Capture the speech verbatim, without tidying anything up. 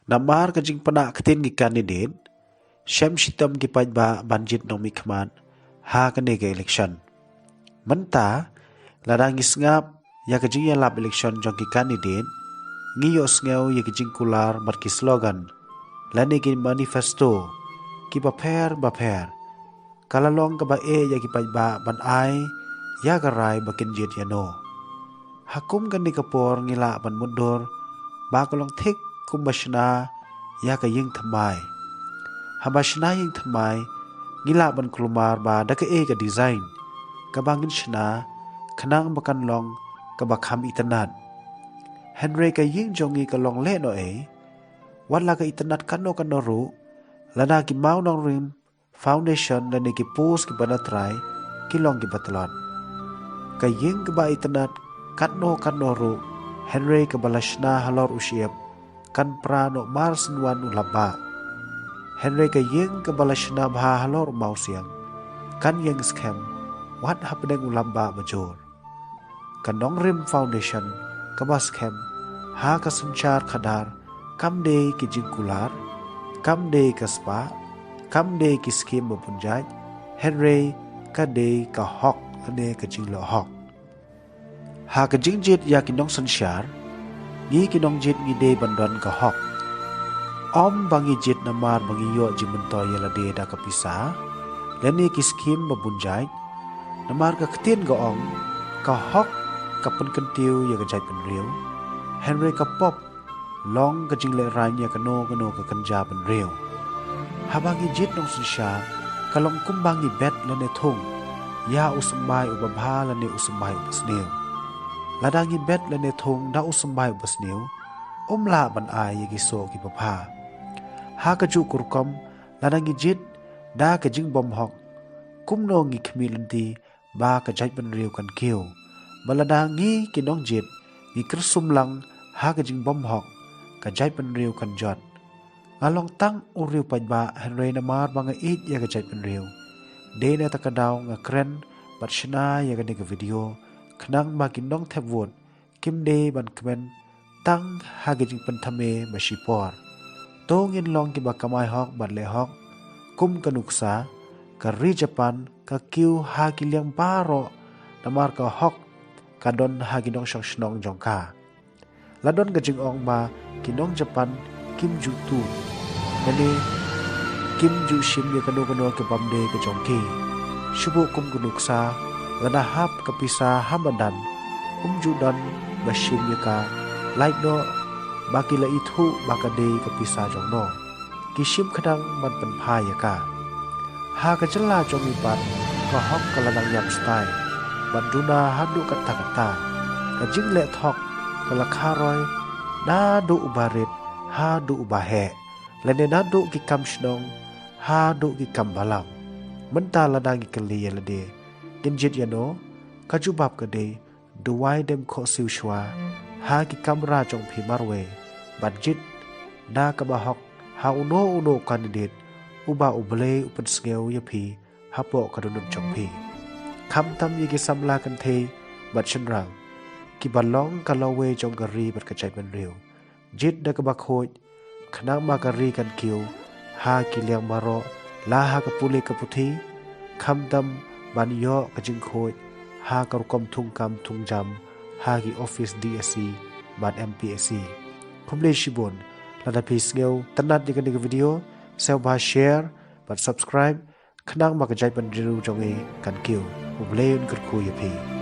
Namar ka jingpynah ktien ki candidate, shem shitom ki paidbah ban jied nongmihkhmat ha kane ka election. Mynta, lada ngi sngap ïa ka jingïalap election jong ki candidate, ngi ïohsngew ïa ki jingkular bad ki slogan lane ki manifesto kiba pher bapher. Ka la long kaba eh ïa ki paidbah ban ai ïa ka rai ba kin jied ïano. Ha kum kane ka por ngi lah ban mutdur ba ka long thik kumba shna ïa ka ïing thymmai. Haba shna ïing thymmai, ngi lah ban kulmar ba da kaei ka design kaba ngin shna, khnang ba kan long kaba kham itynnad. Hynrei ka ïing jong ngi ka long lehnohei, wat la ka itynnad kano kano ruh, lada ki mawnongrim foundation lane ki post kiba na trai ki long kiba tlot. Ka ïing kaba itynnad katno katno ruh, hynrei kaba la shna halor u shyiap, kan pra noh mar synwan u lap bah. Hynrei ka ïing kaba la shna bha halor u mawsiang, kan ïeng skhem wat hapdeng u lap bah bajur. Ka Nongrim Foundation kaba skhem ha ka synshar khadar kam dei ki jingkular, kam dei ka spah, kam dei ki skim ba bun jait, hynrei ka dei ka hok lane ka jingleh hok. Ha ka jingjied ïa ki nongsynshar, ngi ki nongjied ngi dei ban don ka hok. Ym ba ngi jied namar ba ngi ïoh jingmyntoi ïa lade da ka pisa lane ki skim ba bun jait. Namar ka ktien ka ong, ka hok ka pynkyntiew ïa ka jaitbynriew, hynrei ka pop long ka jinglehrain ïa kano kano ka kynja bynriew. Haba ngi jied nongsynshar, ka long kumba ngi bet lane thung ïa u symbai uba bha lane u symbai uba sniew. Lada ngi bet lane thung da u symbai uba sniew, ym lah ban ai ïa ki soh kiba bha. Ha kajuh ka rukom, lada ngi jied da ka jingbymhok, kumno ngi khmih lynti ba ka jaitbynriew kan kiew? Ba lada ngi ki nongjied ngi kyrsum lang ha ka jingbymhok, ka jaitbynriew kan jot. Nga long tang u riew paidbah, hynrei namar ba nga ïeit ïa ka jaitbynriew, dei na kata ka daw nga kren bad shna ïa kane ka video, khnang ba ki nongthep vote kim dei ban kmen tang ha ka jingpynthame ba shipor. To ngin long kiba kamai hok bad leh hok. Kum ka nuksa, ka ri Japan ka kiew ha ki liang baroh, namar ka hok ka don ha ki nongshong shnong jong ka. La don ka jingong ba ki nong Japan kim ju tu, lane kim ju shim ïa kano kano ka bym dei ka jong ki. Shu buh kum ka nuksa, lada hap ka pisa ha madan, ym ju don ba shim ïa ka, lait noh ba ki la ithuh ba ka dei ka pisa jong no. Ki shim khnang ban pynphai ïa ka. Ha ka jylla jong ngi pat, ka hok ka la nang ïap stai bad duna haduh katta katta. Ka jingleh thok ka la kharoi naduh uba rit haduh uba heh, lane naduh ki kam shnong haduh ki kam balang. Mynta lada ngi kylli ïa lade, ngin jied ïano? Ka jubab ka dei, duwai dem khohsiew shuwa ha ki kamra jong phi marwei, bad jied da kaba hok ha uno uno u candidate uba U Blei u pynsngew ïa phi hapoh ka dohnud jong phi. Khamtam ïa ki samla kynthei bad shynrang, kiba long ka lawei jong ka ri bad ka jaitbynriew. Jied da kaba khuid, khnang ba ka ri kan kiew ha ki liang baroh, la ha ka pule ka puthi, khamtam ban ïoh ka jingkhuid ha ka rukom thungkam thungjam ha ki office D S C bad M P S C. Khublei shibun, lada phi sngew tynnad ïa kane ka video, sngewbha share bad subscribe, khnang ba ka jaitbynriew jong ngi kan kiew. U Blei un kyrkhu ïa phi.